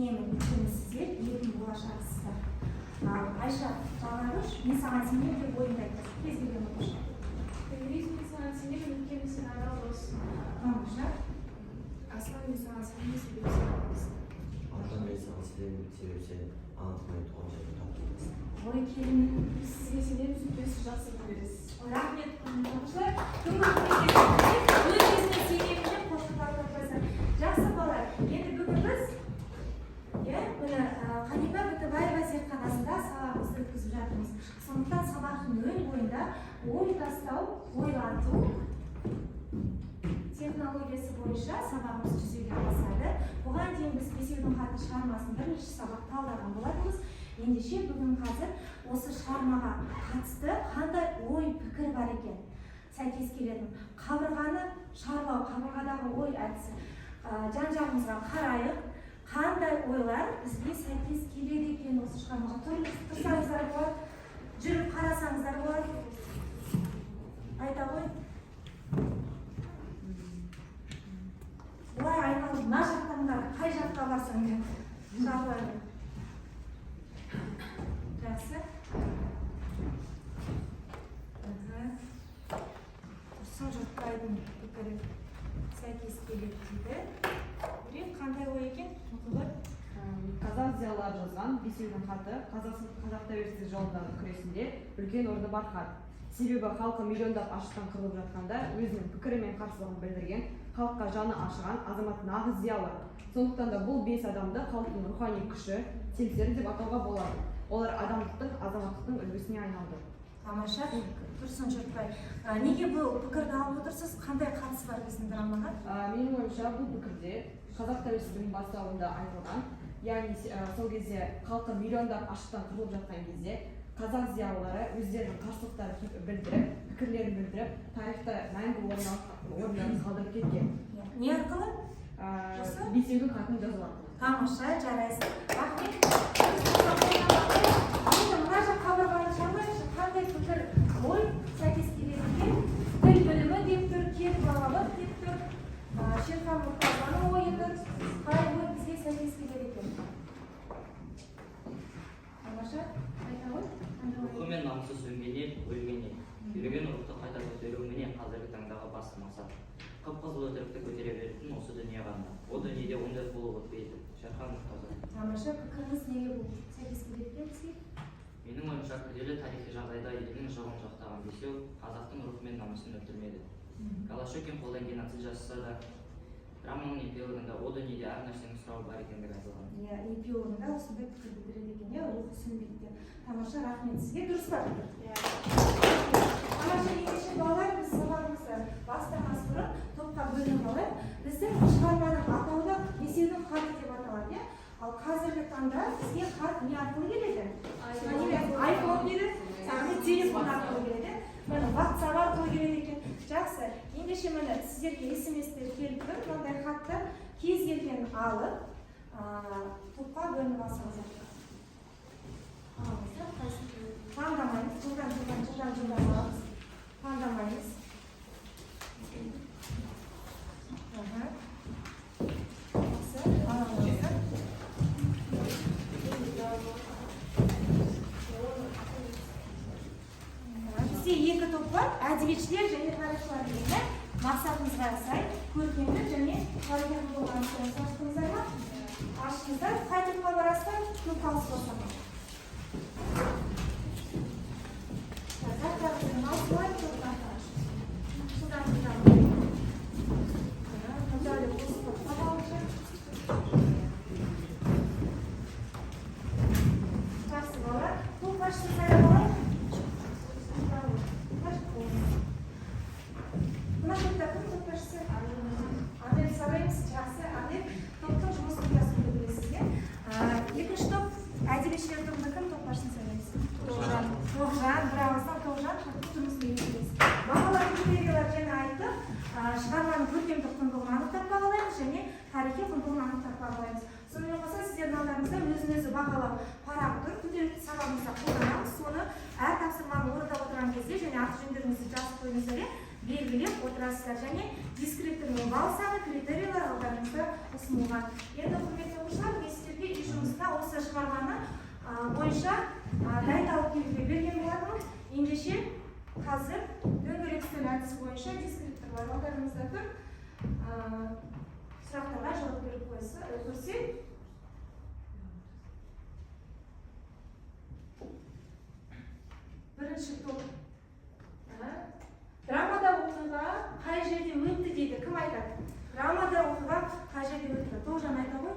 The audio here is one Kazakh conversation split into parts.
Сенемін, өйткені сіздер елдің болашағысыздар. Ал Айша, жалғай, мен саған сенемін деп ойыңды айтасың, кез келген оқушы. Томирис, мен саған сенемін, өйткені сен адал доссың. Тамаша. Аслан, мен саған сенемін, себебі сен ақылдысың. Аружан, мен саған сенемін, себебі сен ана тілі мен туған жерді таптырмайсың. Ой, керемет. Сізге сенемін, өйткені сіз жақсы білесіз. Рахмет, құрметті оқушылар. Кім өз өзіне сенемін деп қошқылдап қойса. Жақсы, балалар, енді бүгін біз, иә, міне, Қанипа Бітібаева зертханасында сабағымызды өткізіп жатырмыз. Сондықтан сабақтың өн бойында ой тастау, ойланту технологиясы бойынша сабағымыз жүзеге асады. Бұған дейін біз «Бесеудің хаты» шығармасын бірнеше сабақ талдаған болатынбыз. Ендеше бүгін қазір осы шығармаға қатысты қандай ой пікір бар екен, сәйкес келетін қабырғаны шарлау, қабырғадағы ой әдісі. Жан жағымызға қарайық, қандай ойлар бізге сәйкес келеді екен осы шығармаға. Тұрсаңыздар болады, жүріп қарасаңыздар болады. Айта ғой, былай айналып, мына жақтан да, қай жаққа барсаң да шарлайды. Жақсы. Тұрсын Жұртбайдың пікірі сәйкес келеді дейді. Көрейік, қандай ой екен, оқи. Қазақ зиялылары жазған «Бесеудің хаты» қазақ тәуелсіздік жолындағы күресінде үлкен орны бар хат. Себебі халқы миллиондап аштықтан қырылып жатқанда өзінің пікірі мен қарсылығын білдірген, халыққа жаны ашыған азамат нағыз зиялы. Сондықтан да бұл бес адамды халықтың рухани күші, семсері деп атауға болады. Олар адамдықтың, азаматтықтың үлгісіне айналды. Тамаша, Тұрсын Жұртбай. Неге бұл пікірді алып отырсыз? Қандай қатысы бар біздің драмаға? Менің ойымша, бұл пікірде қазақ тәуелсіздігінің бастауында айтылған, яғни сол кезде халқы миллиондап аштықтан қырылып жатқан кезде қазақ зиялылары өздерінің қарсылықтарын білдіріп, пікірлерін білдіріп, тарихта мәңгі орындарын қалдырып кеткен. Иә. Не арқылы? Осы? «Бесеудің хатын» жазу арқылы. Тамаша, жарайсың, рахмет. Енді мына жақ қабырғаны шарлайықшы, қандай пікір, ой сәйкес келеді екен? Тіл білімі деп тұр, кер балалық деп тұр, Шерхан Мұртазаның ойы тұр. Қай ой бізге сәйкес келеді екен? Тамаша, айта ғой, қандай ой? Рухы мен намысы сөнген ел — өлген ел. Күйреген рухты қайта көтеру — міне, қазіргі таңдағы басты мақсат. Қып қызыл өтірікті көтере беретін осы дүние ғана. О дүниеде ондай қулық өтпейді. Шерхан Мұртаза. Тамаша, пікіріңіз неге бұл сәйкес келеді екен бізге? Менің ойымша, күрделі тарихи жағдайда елдің жоғын жақтаған бесеу қазақтың рухы мен намысын өлтірмеді. Голощекин қолдан геноцид жасаса да, драманың эпилогында о дүниеде әр нәрсенің сұрауы бар екендігі айтылған. Иә, эпилогында осындай пікір білдіреді екен, иә, рухы сөнбейді деп. Тамаша, рахмет сізге. Дұрыс па пікір? Иә. Тамаша, ендеше, балалар, біз сабағымызды бастамас бұрын топқа бөлініп алайық. Біздің шығарманың атауы да «Бесеудің хаты» деп аталады, иә. Ал қазіргі таңда бізге хат не арқылы келеді? Айфон келеді, яғни телефон арқылы келеді, міне, Ватсап арқылы келеді екен. Жақсы, ендеше, міне, сіздерге СМС-тер келіп тұр. Мынандай хаттар, кез келгенін алып, топқа бөлініп алсаңыздар, алыңыздар. Қайсысын таңдамаймыз, жылдам жылдам, жылдам жылдам аламыз, таңдамаймыз. Аха. Жақсы, алыңыздар. Бізде екі топ бар: әдебиетшілер және тарихшылар деген, иә. Мақсатымызға сай көркемдік және тарихи құндылығын аштыңыздар ма? Аштыңыздар. Қай топқа барасыздар? Кім қалыс болса. Заттарыңызды алып алайық, топтан. Жылдам, жылдам. Нұрдәулет осы топқа барыңыздар. Жақсы, балалар, топ басшысын сайлап алайық. Мына топта кім топ басшысы? Адель сайлаймыз. Жақсы, Адель, топтың жұмысын ұйымдастыруды білесіз, иә. Екінші топ, әдебиетшілер тобында кім топ басшысын сайлаймыз? Тоғжан. Тоғжан, бір ауыздан Тоғжан, топтың жұмысын үйлестіресіз. Бағалау критерийлері жаңа айттық. Шығарманың көркемдік құндылығын анықтап бағалаймыз және тарихи құндылығын анықтап бағалаймыз. Сонымен қоса сіздердің алдарыңызда өзін өзі бағалау парағы тұр. Күнделікті сабағымызда қолданамыз. Соны әр тапсырманы орындап отырған кезде және аты жөндеріңізді жазып қойыңыздар, иә, белгілеп отырасыздар. Және дескрипторның балл саны, критерийлер алдарыңызда ұсынылған. Енді, құрметті оқушылар, мен сіздерге бойынша дайындалып келуге берген болатынмын. Ендеше қазір дөңгелек үстел әдісі бойынша дескрипторлар алдарыңызда тұр. Сұрақтарға жауап беріп көрсек. Бірінші топ. Драмада оқиға қай жерде өтті дейді. Кім айтады? Драмада оқиға қай жерде өтті? Тоғжан айта ғой.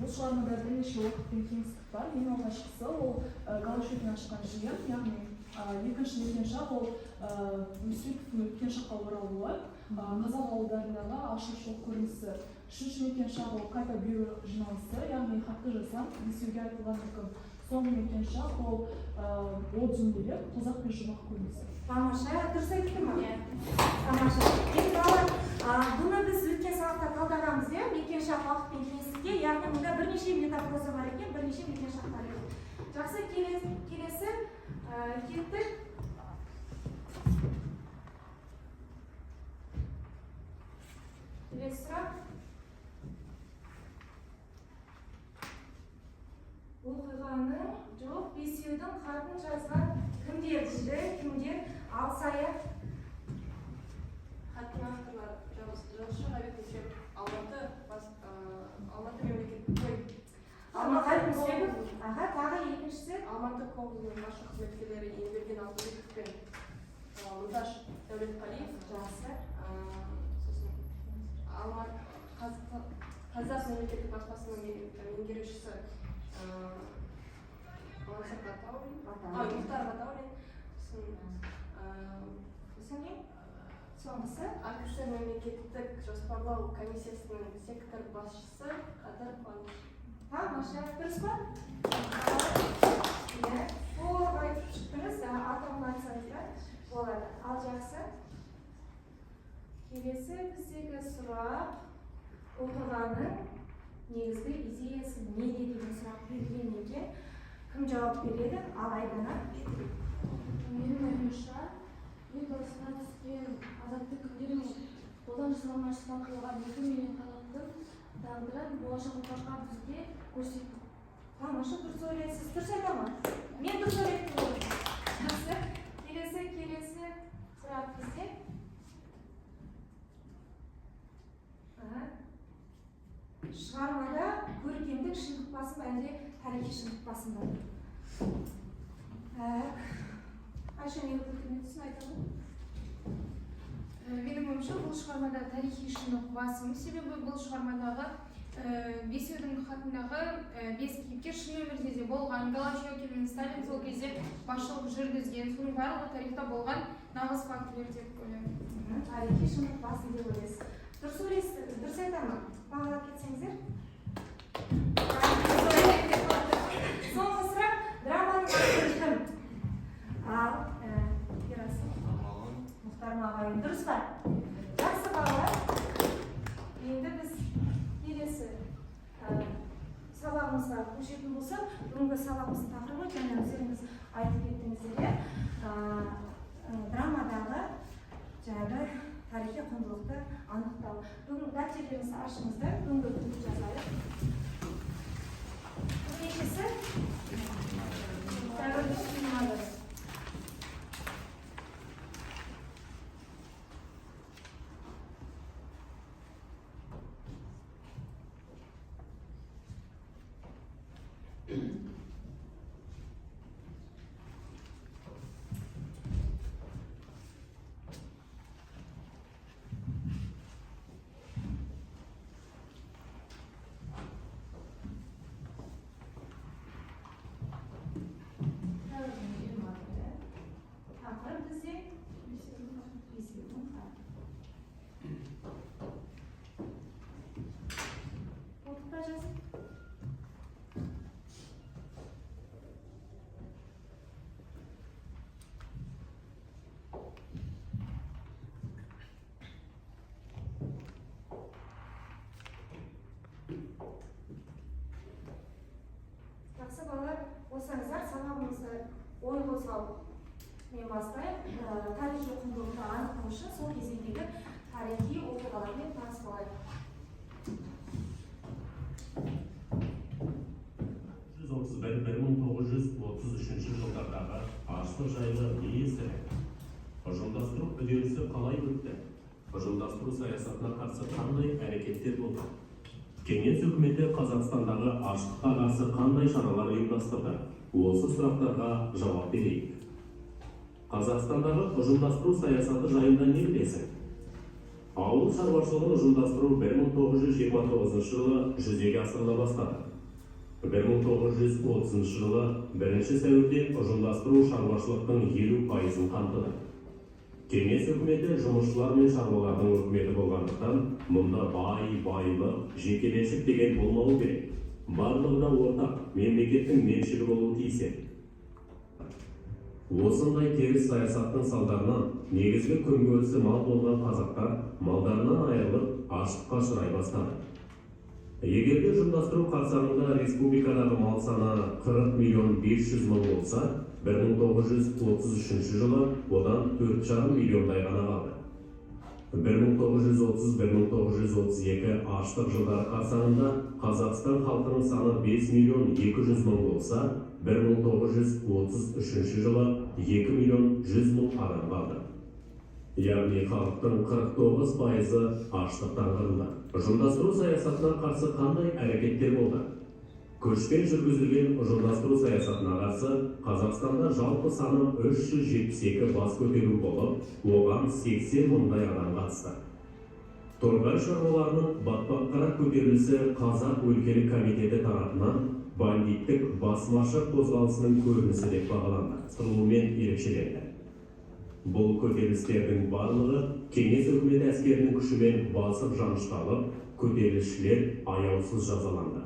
Бұл шығармада бірнеше уақыт пен кеңістік бар. Ең алғашқысы ол Голощёкин ашқан жиын, яғни екінші мекен шақ ол Мүсіреповтің өткен шаққа оралуы, қазақ ауылдарындағы ашаршылық көрінісі. Үшінші мекен шақ ол қайта бюро жиналысы, яғни хатты жазған бесеуге айтылған үкім. Соңғы мекен шақ ол о дүниелік тозақ пен жұмақ көрінісі. Тамаша, дұрыс айтты ма? Тамаша. Енді балалар, бұны біз өткен сабақта талдағанбыз, иә? Мекен шақ уақыт пен кеңістікке, яғни мұнда бірнеше метапроза бар екен, бірнеше мекен шақ бар екен. Жақсы, келесі кеттік. Келесі сұрақ. Оқиғаның жоқ, бесеудің хатын жазған кімдер дейді, кімдер? Алсая. Хаттың авторлары жазушы Ғабит Мүсірепов, Алматы мемлекеттік Алмағабит Мүсірепов. Аға, тағы екіншісі. Алматы КОГЗ-ның басшы қызметкерлері Иемберген Алтынбеков пен Мұнташ Дәулетқалиев. Жақсы. Сосын Қазақ мемлекеттік баспасының меңгерушісі Мансұр Ғатаулин, Мұхтар Ғатаулин. Сосын Сосын не? Соңғысы. АКСР мемлекеттік жоспарлау комиссиясының сектор басшысы Қадыр Қуаныш. Тамаша, дұрыс па? Иә, толық айтып шықтыңыз, атауын айтсаңыз да болады. Ал жақсы. Келесі біздегі сұрақ оқиғаның негізгі идеясы неде деген сұрақ берілген екен. Кім жауап береді? Ал Айдана. Менің ойымша, ел басына түскен азаттық күндер мен қолдан жасалған аштықтан қырылған 2 миллион халықтың тағдырын болашақ ұрпаққа бізге көрсету. Тамаша, дұрыс ойлайсыз. Дұрыс айта ма? Мен дұрыс ойлайтын болдым. Жақсы. Келесі сұрақ бізде. Аха. Шығармада көркемдік шындық басым әлде тарихи шындық басым ба? Так. Айша, не көмектесін айта ғой. Менің ойымша, бұл шығармада тарихи шындық басым, себебі бұл шығармадағы бесеудің хатындағы 5 кейіпкер шын өмірде де болған. Голощёкин мен Сталин сол кезде басшылық жүргізген, соның барлығы тарихта болған нағыз фактілер деп ойлаймын. Тарихи шындық басым деп ойлайсыз. Дұрыс ойлайсыз, дұрыс айта ма? Бағалап кетсеңіздер. Соңғы сұрақ, драманың авторы кім? Ал, Ерасыл. Мұхтар Мағауин. Дұрыс па? Жақсы, балалар. Енді біз келесі сабағымызға көшетін болсақ, бүгінгі сабағымыздың тақырыбы жаңа өздеріңіз айтып кеттіңіздер, иә? Драмадағы жаңағы тарихи құндылықты анықтау. Бүгін дәптерлеріңізді ашыңыздар, бүгінгі күнді жазайық. Бүгін нешесі? Сәуірдің 21-і. Сәуірдің 21-і. Тақырып бізде бесеудің хаты. Болдық па жазып? Жақсы, балалар, болсаңыздар, сабағымызды ой қозғаумен бастайық. Тарихи құндылықты анықтау үшін сол кезеңдегі тарихи оқиғалармен таныс болайық. Аштық жайлы не естідің? Ұжымдастыру үдерісі қалай өтті? Ұжымдастыру саясатына қарсы қандай әрекеттер болды? Кеңес үкіметі Қазақстандағы аштыққа қарсы қандай шаралар ұйымдастырды? Осы сұрақтарға жауап берейік. Қазақстандағы ұжымдастыру саясаты жайында не білесің? Ауыл шаруашылығын ұжымдастыру 1929 жылы жүзеге асырыла бастады. 1930 жылы 1 сәуірде ұжымдастыру шаруашылықтың 50%-ын қамтыды. Кеңес үкіметі жұмысшылар мен шаруалардың үкіметі болғандықтан, мұнда бай, байлық, жекеменшік деген болмауы керек. Барлығы да ортақ, мемлекеттің меншігі болуы тиіс еді. Осындай теріс саясаттың салдарынан негізгі күнкөрісі мал болған қазақтар малдарынан айырылып, аштыққа ұшырай бастады. Егер де ұжымдастыру қарсаңында республикадағы мал саны 40 миллион 500 мың болса, 1933 жылы одан 4,5 миллиондай ғана қалды. 1930-1932 аштық жылдары қарсаңында Қазақстан халқының саны 5 миллион 200 мың болса, 1933 жылы 2 миллион 100 мың адам қалды. Яғни халықтың 49%-ы аштықтан қырылды. Ұжымдастыру саясатына қарсы қандай әрекеттер болды? Күшпен жүргізілген ұжымдастыру саясатына қарсы Қазақстанда жалпы саны 372 бас көтеру болып, оған 80 мыңдай адам қатысты. Торғай шаруаларының батпаққара көтерілісі Қазақ өлкелік комитеті тарапынан бандиттік басмашы қозғалысының көрінісі деп бағаланды, сырылумен ерекшеленді. Бұл көтерілістердің барлығы Кеңес үкіметі әскерінің күшімен басып жанышталып, көтерілісшілер аяусыз жазаланды.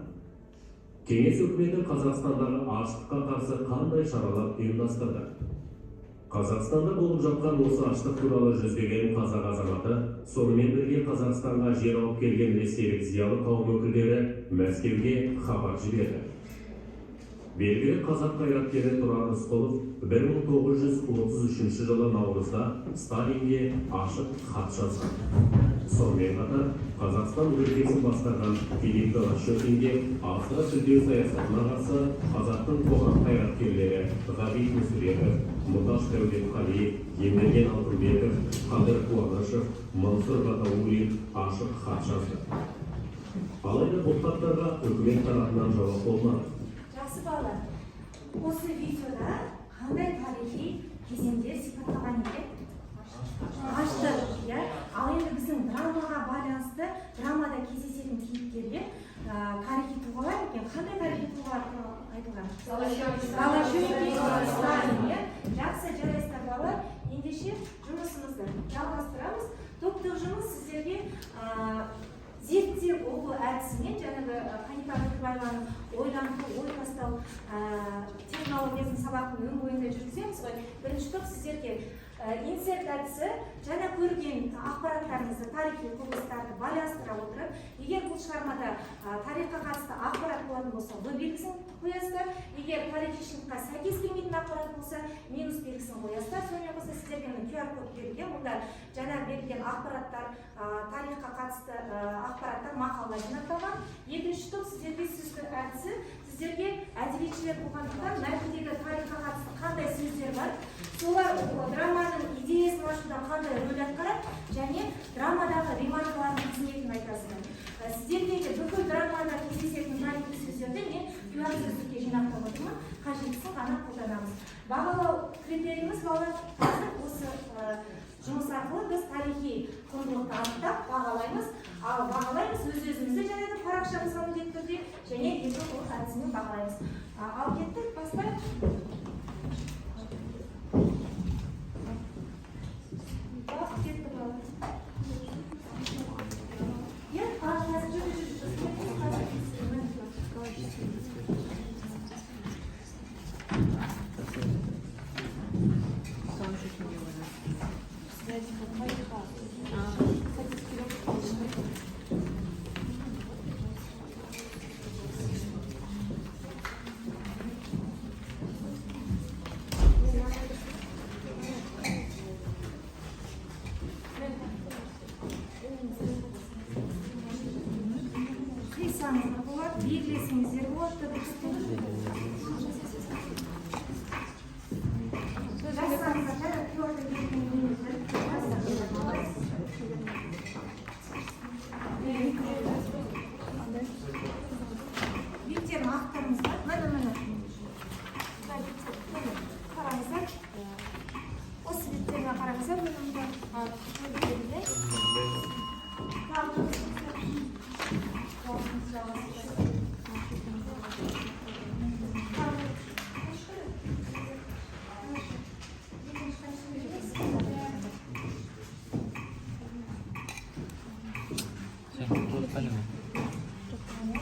Кеңес үкіметі Қазақстандағы аштыққа қарсы қандай шаралар ұйымдастырды? Қазақстанда болып жатқан осы аштық туралы жүздеген қазақ азаматы, сонымен бірге Қазақстанға жер алып келген ресейлік зиялы қауым өкілдері Мәскеуге хабар жіберді. Белгілі қазақ қайраткері Тұрар Рысқұлов 1933 жылы наурызда Сталинге ашық хат жазған. Сонымен қатар Қазақстан өлкесін басқарған Филипп Голощёкинге асыра сілтеу саясатына қарсы қазақтың қоғам қайраткерлері Ғабит Мүсірепов, Мұқаш Дәулетқалиев, Емберген Алтынбеков, Қадыр Қуанышев, Мансұр Ғатауллин ашық хат жазды. Алайда бұл хаттарға үкімет тарапынан жауап болмады. Жақсы балалар, осы видеода қандай тарихи кезеңдер сипатталған екен? Аштық, иә. Ал енді біздің драмаға байланысты драмада кездесетін кейіпкерлер тарихи тұлғалар екен. Қандай тарихи тұлғалар туралы айтылған? Голощёкин, Сталин, иә. Жақсы, жарайсыздар балалар. Ендеше жұмысымызды жалғастырамыз. Топтық жұмыс сіздерге зерттеп оқу әдісімен жаңағы Қанипа Өтірбаеваның ойланту, ой тастау технологиясын сабақтың өн бойында жүргіземіз ғой. Бірінші топ сіздерге инсерт әдісі, жаңа көрген ақпараттарыңызды, тарихи құбылыстарды байланыстыра отырып, егер бұл шығармада тарихқа қатысты ақпарат болатын болса, В белгісін қоясыздар. Егер тарихи шындыққа сәйкес келмейтін ақпарат болса, минус белгісін қоясыздар. Сонымен қоса сіздерге мына QR код берілген, мұнда жаңа берілген ақпараттар, тарихқа қатысты ақпараттар, мақалалар жинақталған. Екінші топ сіздерге сүзгі әдісі, сіздерге әдебиетшілер болғандықтан мәтіндегі тарихқа қатысты қандай сөздер бар, солар драманың идеясын ашуда қандай рөл атқарады және драмадағы ремаркалардың қызметін айтасыздар. Сіздерге де бүкіл драмада кездесетін тарихи сөздерді мен QR сөздікке жинақтап отырмын, қажеттісін ғана қолданамыз. Бағалау критерийіміз балалар, қазір осы жұмыс арқылы біз тарихи құндылықты анықтап бағалаймыз. Ал бағалаймыз өз өзімізді және де парақшамызға міндетті түрде және екі қол әдісімен бағалаймыз. Ал кеттік, бастайық. Уақыт кетті балалар. Иә, ал қазір жүр, жүр, жүр, қазір. Қисаңыздар болады, белгілесеңіздер болады. Таблода белгіленген. Беттерін ақтарыңыздар. Міне, міне. Мына беттер, міне, қараңыздар. Осы беттеріне қараңыздар, міне, мында белгілі. Тағы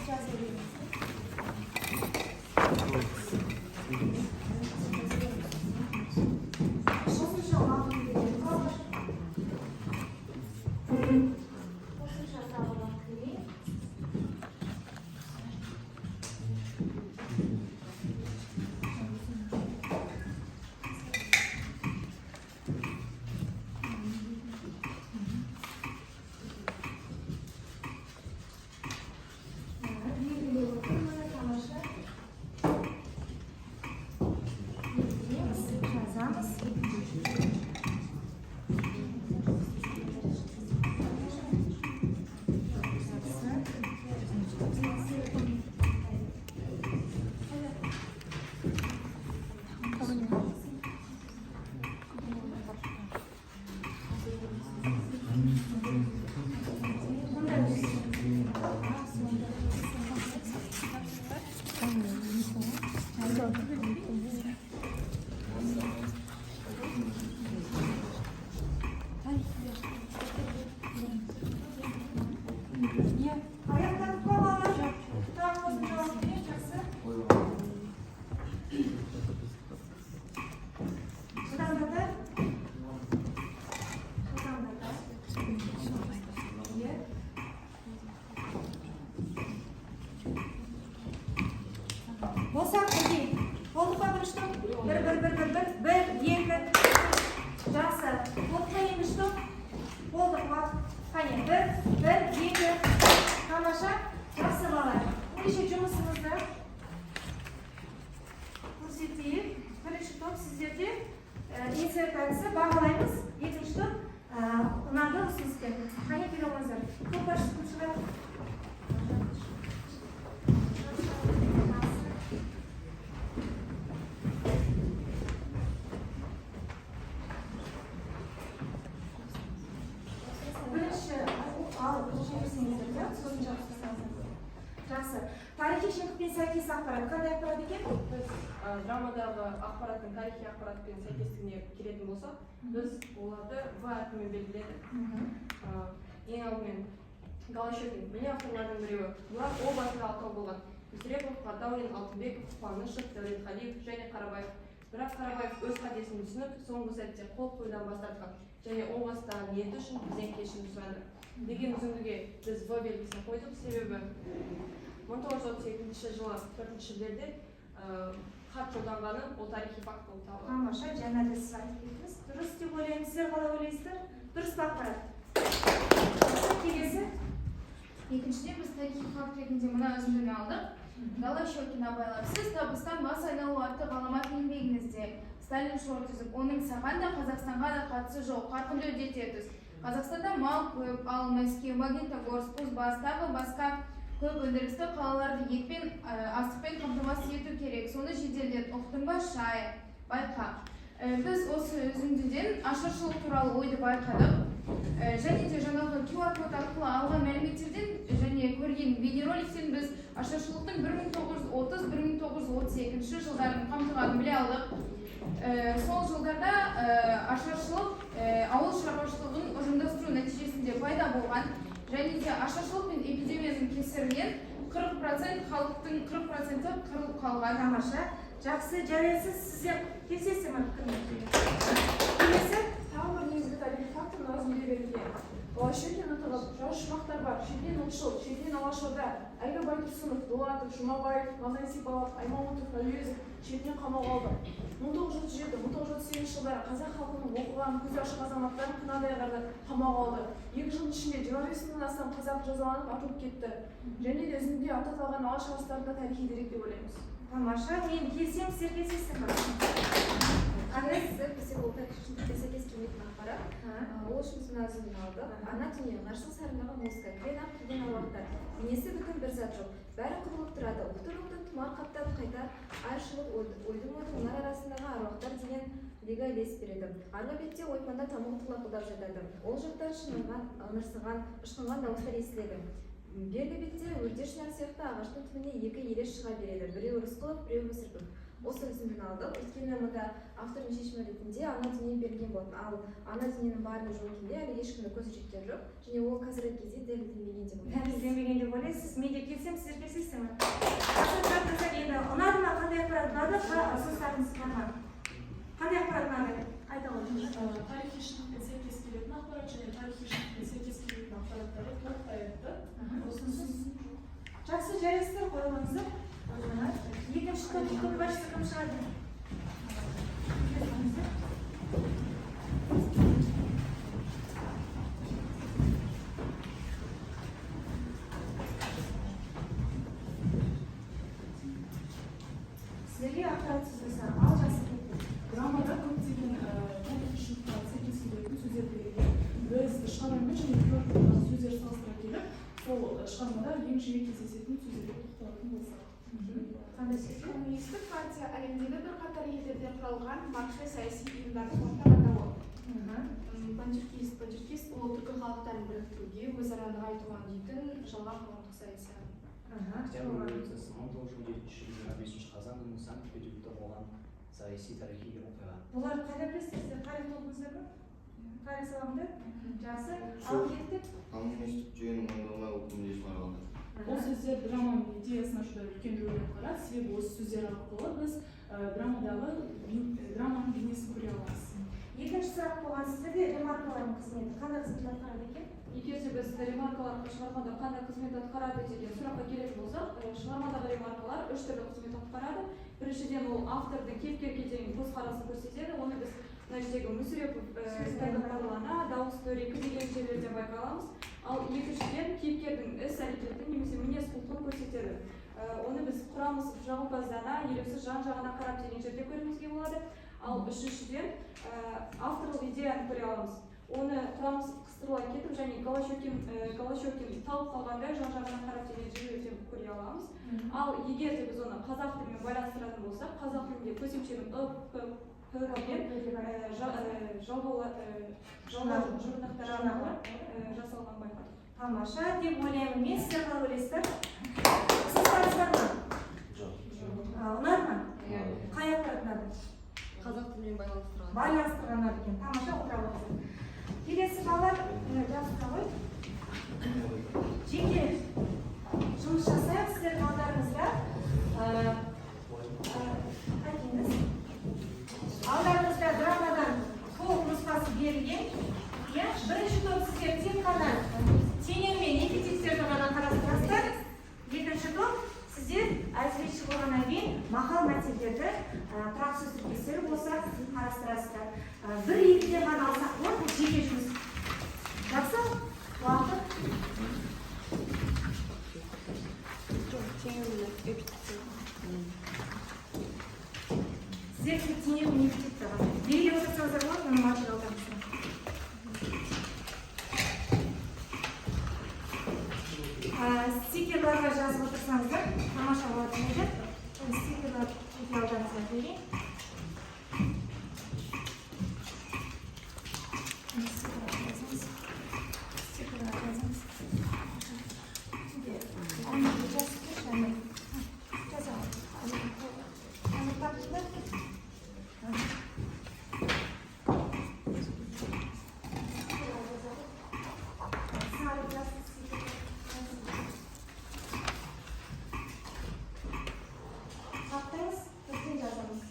жаза беріңіз. Қосымша уақыт берейін. Қосымша тағы уақыт берейін. Белгілеп отыр, міне, тамаша. Белгілейміз, жазамыз. Жақсы. Иә, аяқтадық па, балалар? Тағы қосымша уақыт берейін, жақсы. Жылдамдата. Жылдамдата. Иә. Болса, окей. Болдық па бірінші топ? Бір, бір, бір, бір, бір, бір, екі. Жақсы. Болдық па екінші топ? Болдық па? Қане, бір, бір, екі. Тамаша. Жақсы, балалар. Ендеше жұмысымызды көрсетейік. Бірінші топ, сіздерде инсерт әдісі, бағалаймыз. Екінші топ, ұнады ұсыныспен. Қане, келе қойыңыздар. Топ басшысы кім шығады? Жақсы. Бірінші алып жіберсеңіздер де, сосын жабыстырсаңыздар. Жақсы. Тарихи шындықпен сәйкес ақпарат қандай ақпарат екен? Біз драмадағы ақпараттың тарихи ақпаратпен сәйкестігіне келетін болсақ, біз оларды В әрпімен белгіледік. Ең алдымен Голощекин міне, авторлардың біреуі. Бұлар о басында алтау болған: Мүсірепов, Ғатаулин, Алтынбеков, Қуанышев, Дәулетқалиев және Қарабаев. Бірақ Қарабаев өз қатесін түсініп, соңғы сәтте қол қоюдан бас тартқан және о бастағы ниеті үшін бізден кешірім сұрады деген үзіндіге біз В белгісін қойдық, себебі 1932 жылы 4 шілдеде хат жолданғаны ол тарихи факт болып табылады. Тамаша, жаңа да сіз айтып кеттіңіз. Дұрыс деп ойлаймын. Сіздер қалай ойлайсыздар? Дұрыс па ақпарат? Келесі. Екіншіден, біз тарихи факт ретінде мына үзіндіні алдық. Голощекин абайлап, сіз «Табыстан бас айналу» атты ғаламат еңбегіңізде Сталин шор түзіп, оның саған да, Қазақстанға да қатысы жоқ, қарқынды үдете түс. Қазақстанда мал көп, ал Мәскеу, Магнитогорск, Кузбасс, тағы басқа көп өндірістік қалаларды етпен, астықпен қамтамасыз ету керек, соны жеделдет, ұқтың ба, шай байқа. Біз осы үзіндіден ашаршылық туралы ойды байқадық. Және де жаңағы QR код арқылы алған мәліметтерден және көрген бейнероликтен біз ашаршылықтың 1930-1932 жылдарын қамтығанын біле алдық. Сол жылдарда ашаршылық ауыл шаруашылығын ұжымдастыру нәтижесінде пайда болған және де ашаршылық пен эпидемияның кесірінен 40% халықтың 40%-і қырылып қалған. Тамаша. Жақсы, жарайсыз. Сіздер келісесіздер ме пікірмен? Келесі. Тағы бір негізгі тарихи факт мына үзіндіде берілген. Голощекин нұтығы, жас шумақтар бар, шетінен ұлтшыл, шетінен алашорда, әлгі Байтұрсынов, Дулатов, Жұмабаев, маңдай сипалап, Аймауытов, Әуезов шетінен қамауға алды. 1937, 1938 жылдары қазақ халқының оқыған, көзі ашық азаматтарын қынадай қырды, қамауға алды. 2 жылдың ішінде 25 мыңнан астам қазақ жазаланып, атылып кетті. Және де үзіндіде аты аталған алаш арыстары да тарихи дерек деп ойлаймыз. Тамаша, мен келісемін, сіздер келісесіздер ме? Қандайсыздар десек, ол тарихи шындыққа сәйкес келмейтін ақпарат. Ол үшін біз мына үзіндіні алдық. Ана дүние, ғарыштық сарындағы музыка, кілең ақ киген аруақтар. Денесі бүтін бір зат жоқ. Бәрі құбылып тұрады. Оқтын-оқтын тұмар қаптап, қайта ай шұлық ойдым-ойдым мұнар арасындағы аруақтар деген легі ілес береді. Арғы бетте ойпаңда тамұқ лапылдап жатады. Ол жақтан шыңғырған, ыңырсыған, ышқынған дауыстар естіледі. Бергі бетте өрде шынар сияқты ағаштың түбіне екі елес шыға береді. Біреуі Рысқұлов, біреуі Мүсірепов. Осы үзіндіні алдық. Өйткені мұнда автордың шешімі ретінде ана дүние берілген болатын. Ал ана дүниенің барлығы жоқ екеніне әлі ешкімнің көзі жеткен жоқ. Және ол қазіргі кезде дәлелденбеген деп ойлаймын. Дәлелденбеген деп ойлайсыз. Мен де келісемін, сіздер келісесіздер ме? Жақсы, тұрыңыздар. Енді ұнады ма? Қандай ақпарат ұнады? Ұсыныстарыңыз бар ма? Қандай ақпарат ұнады? Айта ғой. Тарихи шындықпен сәйкес келетін ақпарат және тарихи шындықпен сәйкес келмейтін ақпараттарды толықтай айтты. Ұсыныс. Жақсы, жарайсыздар, қойылыңыздар. Екінші топ топ басшысы кім шығады? Сіздерге ақпарат сүзгісі. Ал, жақсы, кеттік. Драмада көптеген тарихи шындыққа сәйкес келетін сөздер берілген. Біз шығармамен және эпилогтағы сөздер салыстыра келіп, сол шығармада ең жиі кездесетін сөздерге тоқталатын болсақ. Қандай сөздер? Коммунистік партия — әлемдегі бірқатар елдерде құралған марксшіл саяси ұйымдардың ортақ атауы. Пантюркист. Пантюркист — ол түркі халықтарын біріктіруге, өзара нығайтуға үндейтін жалған қоғамдық саяси ағым. Октябрь революциясы 1925 қазан күні Санкт-Петербургте болған саяси тарихи оқиға. Бұлар қайда білесіздер? Сіздер тарих оқыдыңыздар ма? Тарих сабағында? Жақсы. Ал, кеттік. Коммунистік жүйенің мойындалмай, ұлт мүддесін аралады. Бұл сөздер драманың идеясын ашуда үлкен рөл атқарады, себебі осы сөздер арқылы біз драманың бейнесін көре аламыз. Екінші сұрақ болған сіздерде: ремаркалардың қызметі қандай қызмет атқарады екен? Егер де біз ремаркалар шығармада қандай қызмет атқарады деген сұраққа келетін болсақ, шығармадағы ремаркалар үш түрлі қызмет атқарады. Біріншіден, ол автордың кейіпкерге деген көзқарасын көрсетеді. Оны біз мына жердегі Мүсірепов тәкаппарлана, дауыс дөрекі деген жерлерден байқай аламыз. Ал екіншіден, кейіпкердің іс әрекетін немесе мінез құлқын көрсетеді. Оны біз Құрамысов жағымпаздана, елеусіз жан жағына қарап деген жерде көруімізге болады. Ал үшіншіден, авторлық идеяны көре аламыз. Оны Құрамысов қыстырыла кетіп және Голощекин талып қалғанда жан жағына қарап деген жерлерден көре аламыз. Ал егер де біз оны қазақ тілімен байланыстыратын болсақ, қазақ тілінде көсемшенің ы, п, п деген жалғау жұрнақтары арқылы жасалған байқадық. Тамаша деп ойлаймын мен. Сіздер қалай ойлайсыздар? Ұсыныстарыңыз бар ма? Жоқ. Ұнады ма? Қай ақпарат ұнады? Қазақ тілімен байланыстырған. Байланыстырған ұнады екен. Тамаша, отыра отырыңыздар. Келесі, балалар, міне, жақсы ғой. Жеке жұмыс жасайық. Сіздердің алдарыңызда әкеңіз алдарыңызда драмадан толық нұсқасы берілген. Иә, бірінші топ сіздер тек қана теңеу мен эпитеттерді ғана қарастырасыздар. Екінші топ сіздер әдебиетші болғаннан кейін мақал мәтелдерді, тұрақты сөз тіркестері болса, қарастырасыздар. Бір екіден ғана алсақ болады, бұл жеке жұмыс. Жақсы, уақыт. Жоқ, теңеу мен эпитеттер. Сіздер тек теңеу мен эпитетті ғана белгілеп отырсаңыздар болады мына материалдарыңызда. Стикерларға жазып отырсаңыздар, тамаша болатын еді. Стикерлар жеке алдарыңызға берейін. Стикерлар жазыңыз. Стикерлар жазыңыз. Әмірге жазып берші, Әмір. Жаза ғой. Әмір, таптың ба? Стикерлар жаза ғой. Сары жасыл стикерлар жазыңыз. Қаптаймыз, бірден жазамыз.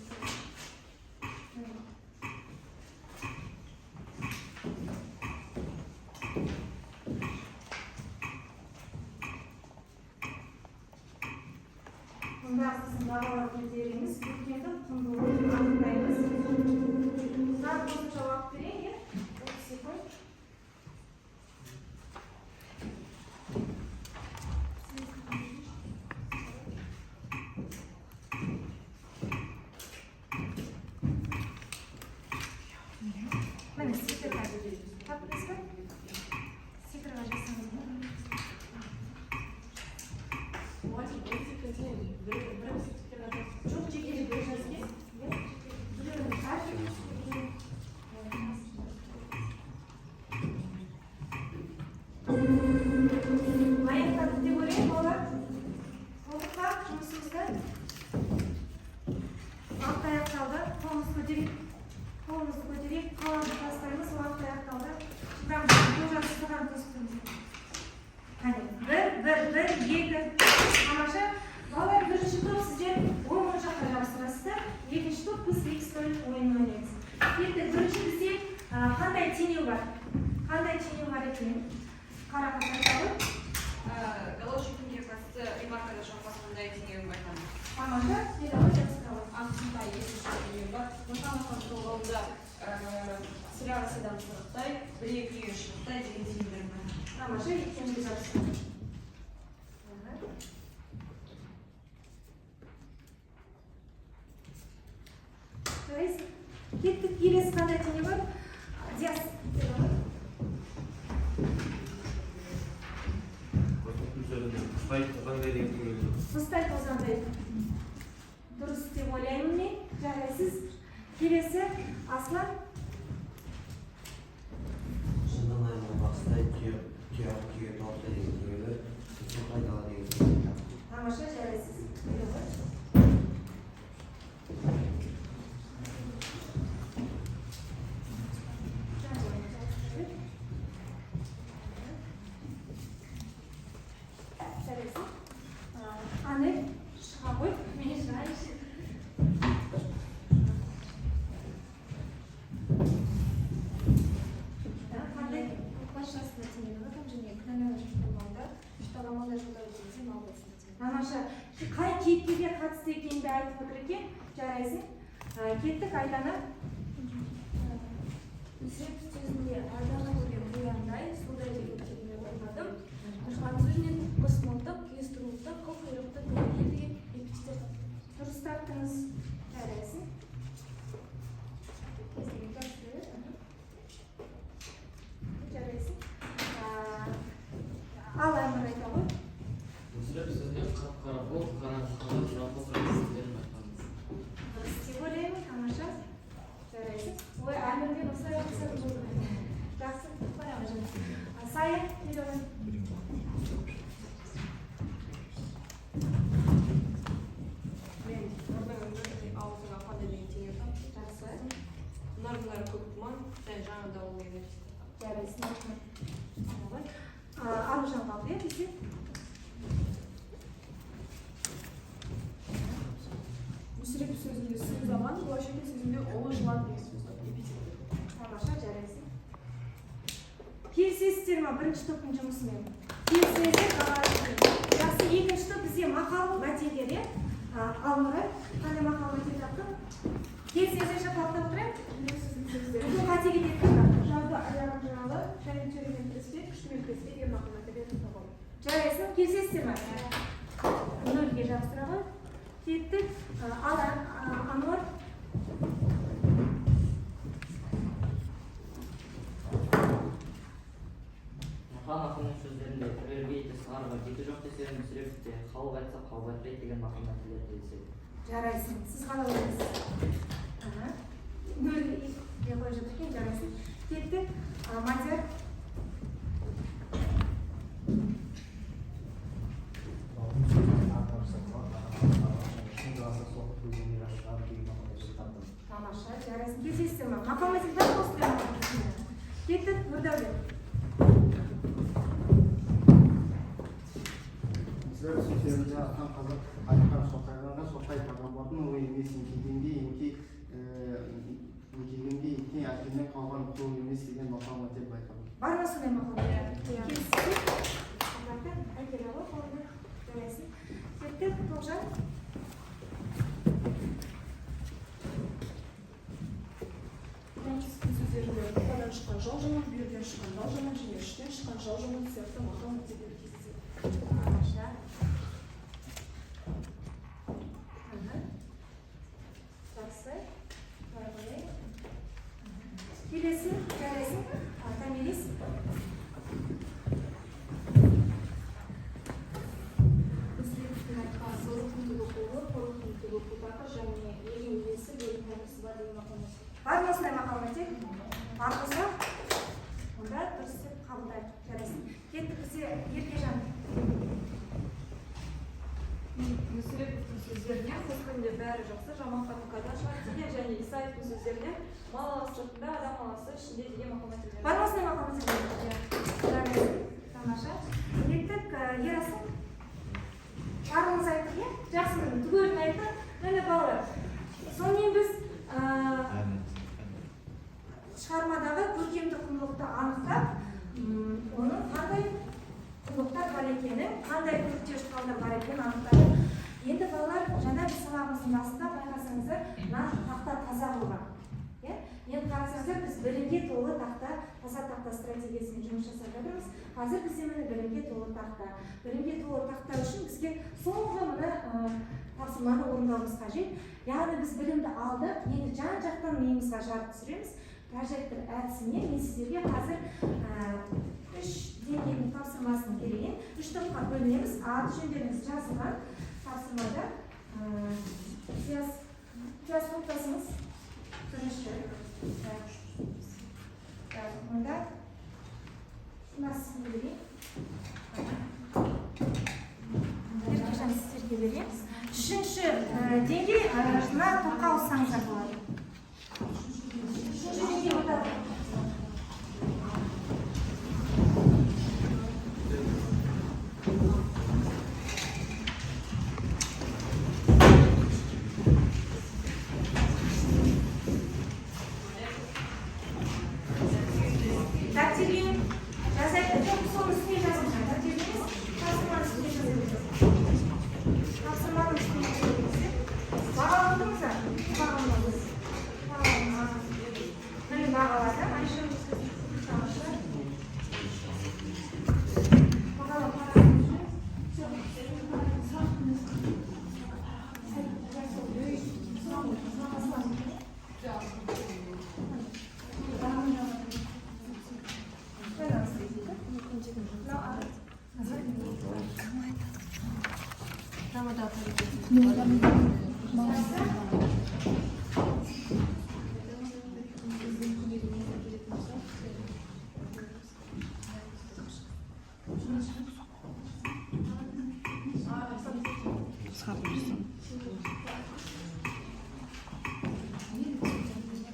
Мұнда біздің бағалау критерийіміз көркемдік құндылығын анықтаймыз. Тағы қосымша уақыт берейін, иә? 30 секунд. Таптыңыз ба? Стикерға жазсаңыз болады. Жоқ, жеке бір жазген. Біреуін аяқтадық деп ойлаймын, балалар. Болдық па жұмысымызды? Уақыт аяқталды. Қолымызды көтерейік. Қолымызды көтерейік, қаламды тастаймыз, уақыт аяқталды. Жылдам, Тоғжан, сіз ғана тосып тұрыңыз. Қане, 1, 1, 1, 2. Тамаша. Балалар, бірінші топ сіздер оң жаққа жабыстырасыздар. Екінші топ біз X0 ойынын ойнаймыз. Енді бірінші бізде қандай теңеу бар? Қандай теңеу бар екен? Қарақат айта ғой. Голощекинге қатысты ремаркада шоқпасындай теңеуін байқадым. Тамаша, келе ғой, жабыстыра ғой. Ақтынтай екінші теңеу бар. Мұхаммед толғауында сірә седан сырықтай, бір екі үйі шырықтай деген теңеулер бар. Тамаша, екеумізге жабыстыра. Жарайсың. Кеттік, келесі қандай теңеу бар? Диас, келе ғой. Қосылтын сөзінде құстай тозаңдай деген теңеу. Құстай тозаңдай. Дұрыс деп ойлаймын мен. Жарайсыз. Келесі Аслан. Шыннан айырылған бақсыдай тұяғы күйе тауықтай деген теңеулер, соқай дала деген теңеу таптым. Тамаша, жарайсыз. Келе ғой. Жарайсың. Анель, шыға ғой. Мен шығайыншы. Қандай? Отбасы теңеуі там және кінәлі жоспарлауда үш жолда өткенде мал болсын теңеу. Тамаша. Қай кейіпкерге қатысты екенін де айтып отыр екен. Жарайсың. Кеттік, Айдана. Мүсірепов сөзінде ардағы көрген қояндай, судай деген теңеу байқадым. Нұрхан сөзінен құс мылтық, күйіс тұрмылтық, қыл құйрықты көңіл деген эпитеттер таптым. Дұрыс таптыңыз. Жарайсың. Жарайсың. Ал Әмір айта ғой. Мүсіреп сөзінен қап-қара бұлт, қараңғы қала, жалпы қырғыз сөздерін байқадым. Дұрыс деп ойлаймын, тамаша. Жарайсың. Ой, Әмірмен осылай оқысатын болдық. Жақсы, барамыз. Сая, келе ғой. Мен нұрдың өмірі аузыңа қандай деген теңеу таптым. Жақсы. Мұнар мұнар көк тұман және жаңа дауыл деген эпитеттер таптым. Жарайсың, рахмет. Аружан қалды, иә, бізде? Мүсірепов сөзінде сұм заман, Голощекин сөзінде ұлы жылан деген сөз бар, эпитеттер. Тамаша, жарайсың. Келісесіздер ма бірінші топтың жұмысымен? Келісесіздер, жақсы. Екінші топ бізде мақал мәтелдер, иә? Алмұрат, қандай мақал мәтел таптың? Келісесіздер, шапалақтап отырайық. Бұл қате кететін бар. Жауды аяғын жаралы, және төремен күреспе, күштімен күреспе деген мақал мәтелдер табылды. Жарайсың, келісесіздер ма? Нөлге жабыстыра ғой. Кеттік. Ал Ануар. Нұрхан ақынның сөздерінде үрерге иті сығарға беті жоқ десе, Мүсіреповте халық айтса қауіп айтпайды деген мақал мәтелдер кездеседі. Жарайсың. Сіз қалай ойлайсыз? Нөлге қойып жатыр екен, жарайсың. Кеттік. Мадияр. Тамаша, жарайсың. Келісесіздер ма? Мақал мәтел тап осындай мақал мәтел. Кеттік, Нұрдәулет. Мүсіреп сөздерінде атқан қазақ айтқан шоқайғанға шоқай пайғамбардың ұлы емес, еңкейгенге еңкей әкемнен қалған құл емес деген мақал мәтел байқадым. Бар ма сондай мақал мәтел? Келісесіздер? Әкеле ғой қолына. Жарайсың. Кеттік, Тоғжан. Француздің сөздерінде бұқадан шыққан жал жаман, бүйірден шыққан бал жаман және іштен шыққан жау жаман сияқты мақал мәтелдер кездеседі. Тамаша. Жақсы. Бара қояйық. Келесі, жарайсың. Тамирис. Бар болса, онда дұрыс деп қабылдайық. Жарайсың. Кеттік, бізде Еркежан. Мүсіреповтің сөздеріне қос күнде бәрі жақсы, жаман қатын қайдан шығады деген және Исаевтың сөздеріне мал аласы сыртында, адам аласы ішінде деген мақал-мәтелдер. Бар ма осындай мақал-мәтелдер? Жарайсың. Тамаша. Кеттік, Ерасыл. Барлығыңыз айттық, иә? Жақсы, міне, түгелін айттық. Міне, балалар. Сонымен біз шығармадағы көркемдік құндылықты анықтап, оның қандай құндылықтар бар екенін, қандай көріктеуіш құралдар бар екенін анықтадық. Енді, балалар, жаңа біз сабағымыздың басында байқасаңыздар, мына тақта таза болған. Иә? Енді қарасаңыздар, біз білімге толы тақта, таза тақта стратегиясымен жұмыс жасап жатырмыз. Қазір бізде міне білімге толы тақта. Білімге толы тақта үшін бізге соңғы мына тапсырманы орындауымыз қажет. Яғни біз білімді алдық, енді жан-жақтан миымызға жарып түсіреміз. Прожектор әдісімен мен сіздерге қазір 3 деңгейдің тапсырмасын берейін. 3 топқа бөлінеміз. Аты жөндеріңіз жазылған тапсырмада. Пияз топтасыңыз. Бірінші. Так, онда мына сізге берейін. Еркежан, сіздерге береміз. Үшінші деңгей, мына топқа ауыссаңыздар болады. Үшінші деңгей ортада. Дәптерге жазайық, жоқ, соның үстіне жазыңыздар. Дәптерге емес, тапсырманың үстіне жаза беріңіз. Тапсырманың үстіне жаза беріңіздер. Бағаладыңыздар? Бағаладыңыз. Бағаладыңыз. Міне, бағалады. Айша, тамаша. Бағалап қараңыз. Всё.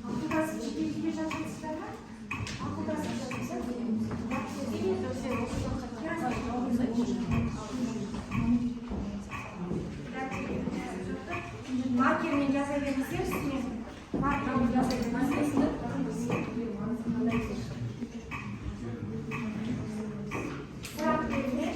Ақылдасып жеке жеке жазасыздар ма? Ақылдасып жазасыздар. Маркермен жаза беріңіздер үстіне. Маркермен жаза беріңіздер. Сұрақ беріңдер.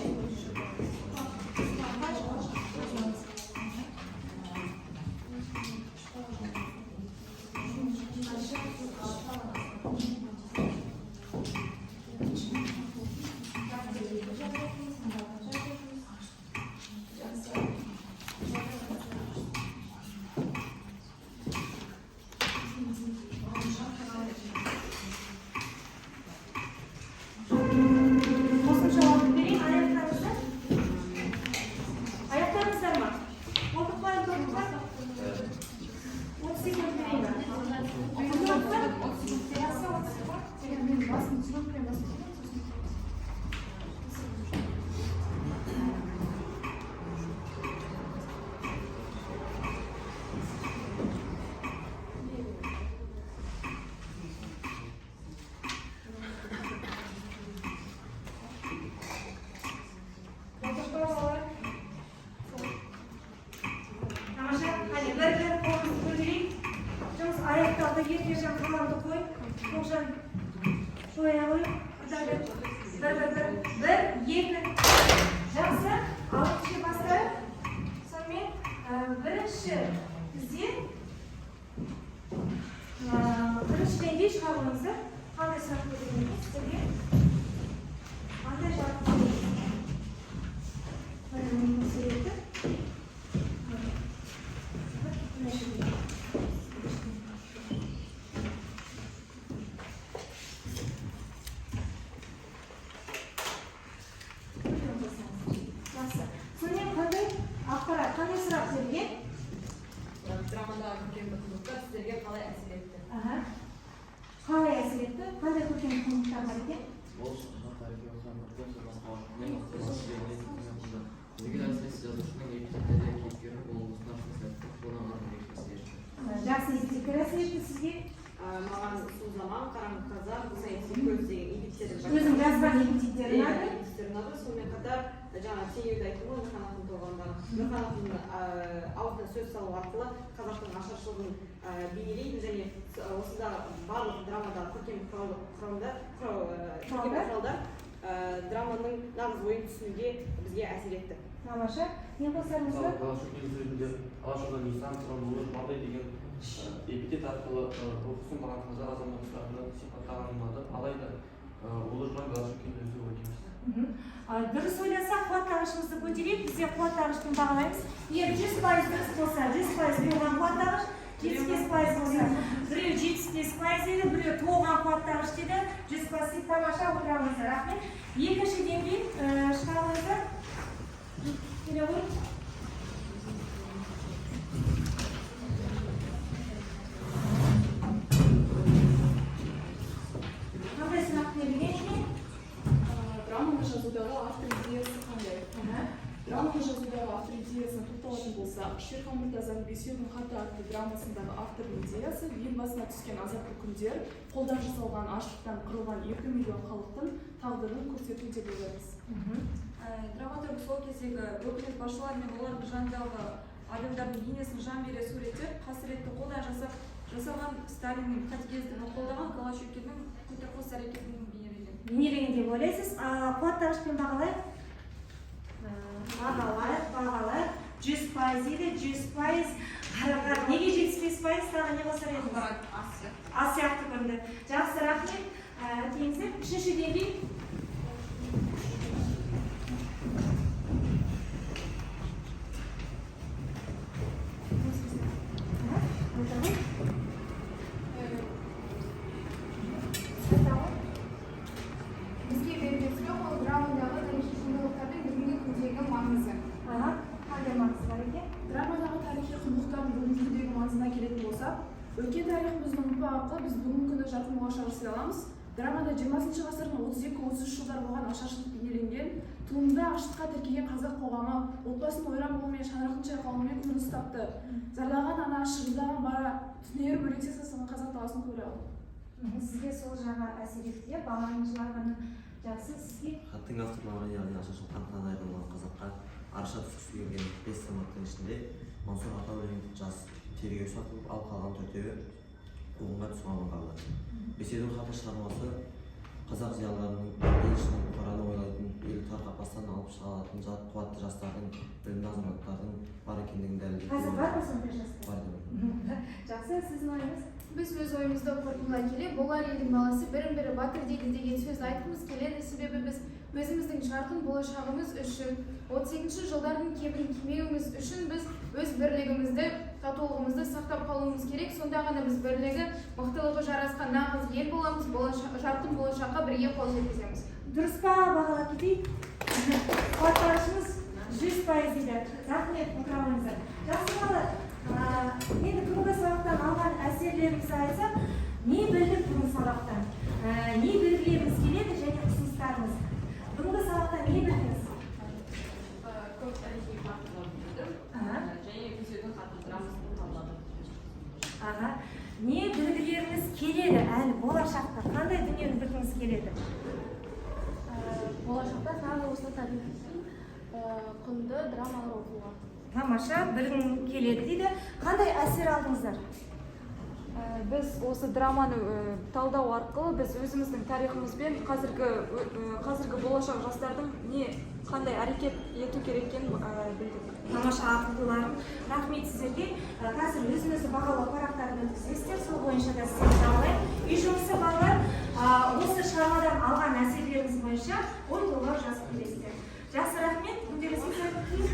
Қосымша уақыт берейін, аяқтаңыздар. Аяқтаңыздар ма? Болдық па, болдық па? 30 секунд берейін ба? Болдық па? Жақсы, 30 секунд. Мен басын съемкамен басын сосын. Болдық па, балалар? Тамаша, қане, бір-бір қолымызды көтерейік. Жұмыс аяқталды. Еркежан, қаламды қой. Тоғжан, жоя қой. Нұрдәулет, бір, бір, бір, бір, екі. Жақсы, алып түше бастайық. Сонымен, бірінші бізде бірінші деңгей шыға қойыңыздар. Қандай сұрақ көтерген екен сіздерге? Қандай жауап көтерген? Міне, мұның суреті. Мына жерде. Жақсы. Сонымен қандай ақпарат, қандай сұрақ берілген? Драмадағы көркемдік құндылықтар сіздерге қалай әсер етті? Аха. Қалай әсер етті? Қандай көркемдік құндылықтар бар екен? Бұл шығарма тарихи оқиғаны үлкен басқа уақытпен қосып. Түгел әсіресе жазушының эпитеттері кейіпкердің болмысына шын сәтті қолданған ерекше әсер етті. Жақсы, эпитеттер әсер етті сізге? Маған «Сұм заман», «Қараңғы қазақ», «Саяси көз» деген эпитеттер. Өзің жазған эпитеттер ұнады? Эпитеттер ұнады. Сонымен қатар жаңа теңеуді айттым ғой, Нұрхан ақын толғамдағы. Нұрхан ақынның аузына сөз салу арқылы қазақтың ашаршылығын бейнелейді және осындағы барлық драмадағы көркем құралдар драманың нағыз ойын түсінуге бізге әсер етті. Тамаша. Не қосарыңыз бар? Голощекиннің сөзінде Алашорда Нисан Сырымұлы Жұмадай деген эпитет арқылы рухы сынбаған қазақ азаматтарын сипаттағаны ұнады. Алайда ол Жұман Голощекиннің өзі ойлаймыз. Дұрыс ойласақ, қуаттағышымызды көтерейік. Бізде қуаттағышпен бағалаймыз. Егер 100% дұрыс болса, 100% толған қуаттағыш, 75% болса, біреу 75% деді, біреу толған қуаттағыш деді, 100% дейді. Тамаша, отырамыз. Рахмет. Екінші деңгей шыға қойыңыздар. Келе ғой. Қандай сұрақ берілген екен? Драманы жазудағы автор идеясы қандай? Драманы жазудағы автор идеясына тоқталатын болсақ, Шерхан Мұртазаның «Бесеудің хаты» атты драмасындағы автордың идеясы ел басына түскен азапты күндер, қолдан жасалған аштықтан қырылған 2 миллион халықтың тағдырын көрсету деп ойлаймыз. Драматург сол кездегі өкімет басшылары мен олардың жанындағы адамдардың бейнесін жан бере суреттеп, қасіретті қолдан жасалған Сталиннің қатыгездігін қолдаған Голощекиннің көтерқос әрекетін бейнелеген. Бейнелеген деп ойлайсыз. Қуаттағышпен бағалайық. Бағалайық, бағалайық. 100% дейді, 100%. Қарап, неге 75%? Тағы не қосар едіңіз? Аз сияқты көрінді. Жақсы, рахмет. Келіңіздер. Үшінші деңгей. Бізге берілген сұрақ ол драмадағы тарихи құндылықтардың бүгінгі күндегі маңызы. Қандай маңызы бар екен? Драмадағы тарихи құндылықтардың бүгінгі күндегі маңызына келетін болсақ, өткен тарихымыздың ұлпа арқылы біз бүгінгі күні жарқын болашақ жасай аламыз. Драмада 20 ғасырдың 32-33 жылдар болған ашаршылық бейнеленген, туындыда аштыққа тіркеген қазақ қоғамы отбасының ойран болуы мен шаңырақтың шайқалуымен көрініс тапты. Зарлаған ана, шырылдаған бала, түнеріп өлексесі сасыған қазақ даласын көре алдық. Сізге сол жағы әсер етті, иә? Баланың жылағаны жақсы сізге. Хаттың авторлары, яғни ашаршылықтан қанат айырылған қазаққа араша түскісі келген 5 азаматтың ішінде Мансұр Атаулин жас тергеуші атылып, ал қалған төртеуі қуғынға түсіп аман қалды. «Бесеудің хаты» шығармасы қазақ зиялыларының ел ішінің бұқараны ойлайтын, елді тар қапастан алып шыға алатын қуатты жастардың, білімді азаматтардың бар екендігін дәлелдейді. Қазір бар ма сондай жастар? Бар деп ойлаймын. Жақсы, сіздің ойыңыз? Біз өз ойымызды қорытындылай келе, болар елдің баласы бірін бірі батыр дейді деген сөзді айтқымыз келеді. Себебі біз өзіміздің жарқын болашағымыз үшін, 38 жылдардың кебін кимеуіміз үшін біз өз бірлігімізді, татулығымызды сақтап қалуымыз керек. Сонда ғана біз бірлігі, мықтылығы жарасқан нағыз ел боламыз, жарқын болашаққа бірге қол жеткіземіз. Дұрыс па, бағалап кетейік? Қуаттағышымыз 100% дейді. Рахмет, отыра қойыңыздар. Жақсы балалар, енді бүгінгі сабақтан алған әсерлерімізді айтсақ, не білдік бүгінгі сабақтан? Не белгілегіміз келеді және ұсыныстарымыз? Бүгінгі сабақтан не білдіңіз? Көп тарихи фактыларды білдім және «Бесеудің хаты» драмасын талдадым. Не білгілеріңіз келеді әлі болашақта? Қандай дүниені білгіңіз келеді? Болашақта тағы осы тарихи құнды драмалар оқуға. Тамаша, білгім келеді дейді. Қандай әсер алдыңыздар? Біз осы драманы талдау арқылы біз өзіміздің тарихымызбен қазіргі болашақ жастардың не қандай әрекет ету керек екенін білдік. Тамаша, ақылдыларым. Рахмет сіздерге. Қазір өзіңізді бағалау парақтарын өткізесіздер, сол бойынша да сіздерді бағалаймын. Үй жұмысы балалар, осы шығармадан алған әсерлеріңіз бойынша ой толғау жазып келесіздер. Жақсы, рахмет. Күндеріңізге сәттілік.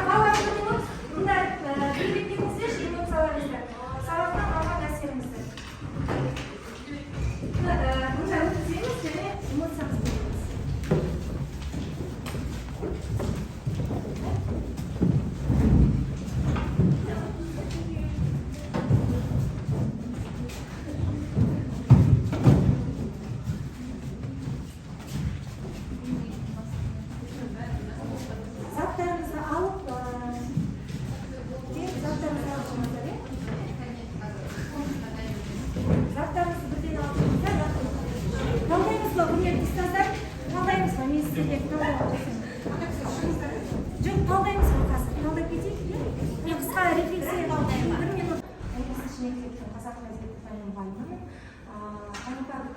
Балалар, бір минут мында белгілеп эмоцияларыңызды. Сабақтан алған әсеріңізді. Мында өткіземіз және эмоциямызды береміз.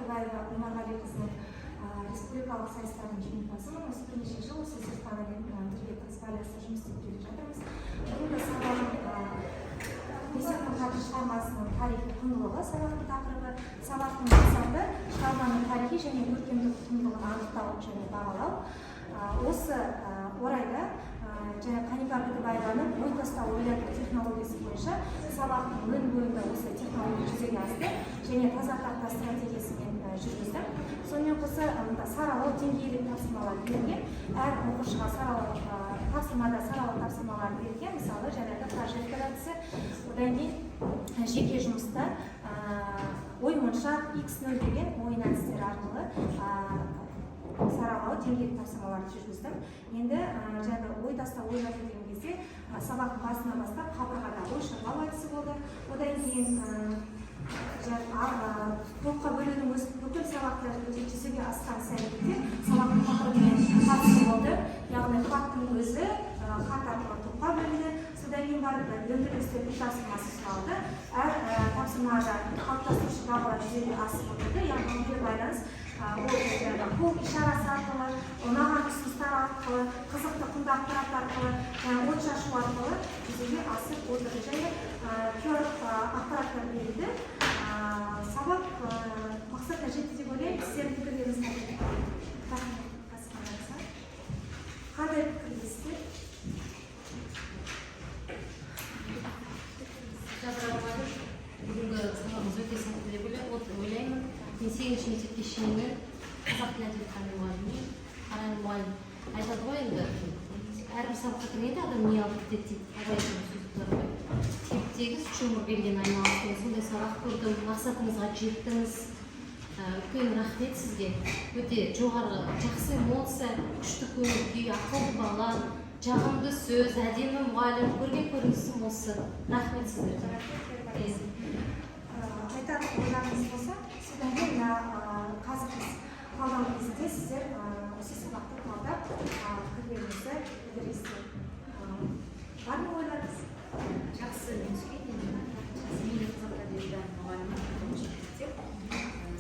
Бітібаева Омарғалиқызының республикалық сайыстардың жеңімпазымын. Осы бірнеше жыл осы зертханамен бірге тығыз байланыста жұмыс істеп келе жатырмыз. Бүгінгі сабағым «Бесеудің хаты» шығармасының тарихи құндылығы сабақтың тақырыбы. Сабақтың мақсаты: шығарманың тарихи және көркемдік құндылығын анықтау және бағалау. Осы орайда және Қанипа Бітібаеваның ой тастау ойлату технологиясы бойынша сабақтың өн бойында осы технология жүзеге асты және таза тақта стратегиясымен жүргіздім. Сонымен қоса, мында саралау, деңгейлік тапсырмалар берілген. Әр оқушыға саралау тапсырмада саралау тапсырмалары берілген. Мысалы, жаңағы прожектор әдісі, одан кейін жеке жұмыста ой моншақ, x0 деген ойын әдістері арқылы саралау, деңгейлік тапсырмаларды жүргіздім. Енді жаңағы ой тастау ойлату деген кезде сабақтың басынан бастап қабырғада ой шарлау әдісі болды. Одан кейін топқа бөлудің өзі, бүкіл сабақта жүзеге асқан іс әрекеттер сабақтың тақырыбымен қатысты болды. Яғни хаттың өзі хат арқылы топқа бөлінді. Содан кейін барып дөңгелек үстелдің тапсырмасы сұралды. Әр тапсырмада қалыптастырушы бағалар жүзеге асып отырды. Яғни кері байланыс ол жаңағы қол ишарасы арқылы, ұнаған ұсыныстар арқылы, қызықты құнды ақпарат арқылы, жаңағы от шашу арқылы жүзеге асып отырды және QR ақпараттар берілді. Сабақ мақсатына жетті деп ойлаймын. Сіздердің пікірлеріңіз қандай? Рахмет қатысқандарыңызға. Қандай пікірдесіздер? Жадыра мұғалім, бүгінгі сабағымыз өте сәтті деп ойлаймын. Мен сегізінші мектеп кешенінің қазақ тілі әдебиет пәні мұғалімімін. Арайлым мұғалім айтады ғой, енді әрбір сабаққа кіргенде адам не алып кетеді дейді. Абайдың сөзі бар ғой, теп тегіс шоңыр келген айналасы деген. Сондай сабақ көрдім. Мақсатыңызға жеттіңіз. Үлкен рахмет сізге. Өте жоғары, жақсы эмоция, күшті көңіл күй, ақылды бала, жағымды сөз, әдемі мұғалім, көрген көрінісім осы. Рахмет сіздерге. Айтар ойларыңыз болса, содан кейін мына қазір біз талдау кезінде сіздер осы сабақты талдап, пікірлеріңізді білдіресіздер. Бар ма ойларыңыз? Жақсы, мен түскен енді. Жақсы, мен де қазақ әдебиеті мұғалімі, тоғызыншы мектеп.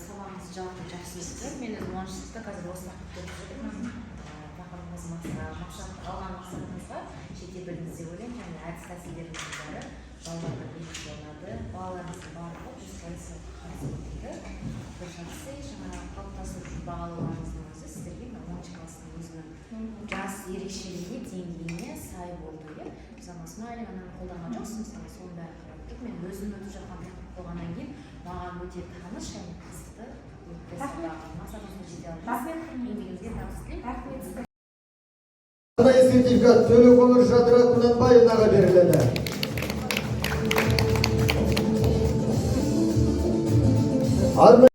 Сабағымыз жалпы жақсы өтті. Мен өзім 10-сыныпта қазір осы тақырыпты оқып жатырмын. Тақырыбымыз мақсат, алған мақсатыңызға жете білдіңіз деп ойлаймын және әдіс тәсілдеріңіздің бәрі балаларға ерекше ұнады. Балаларымыздың барлығы 100% қатысып отырды. Бір жақсы, жаңағы қалыптастырушы бағалауларыңыздың өзі сіздерге мына 10-класстың өзінің жас ерекшелігіне, деңгейіне сай болды, иә. Мысалы, смайлик ананы қолданған жоқсыз, мысалы, соның бәрін қарап тұрып, мен өзім өтіп жатқан тақырып болғаннан кейін маған өте таныс және қызықты өтті Рахмет. сабағым. Мақсатыңызға жете алдыңыз. Рахмет. Еңбегіңізге табыс тілеймін. Рахмет сізге. Арнайы сертификат Төлеуқоңыр Жадыра Құнанбаевнаға беріледі. Арнайы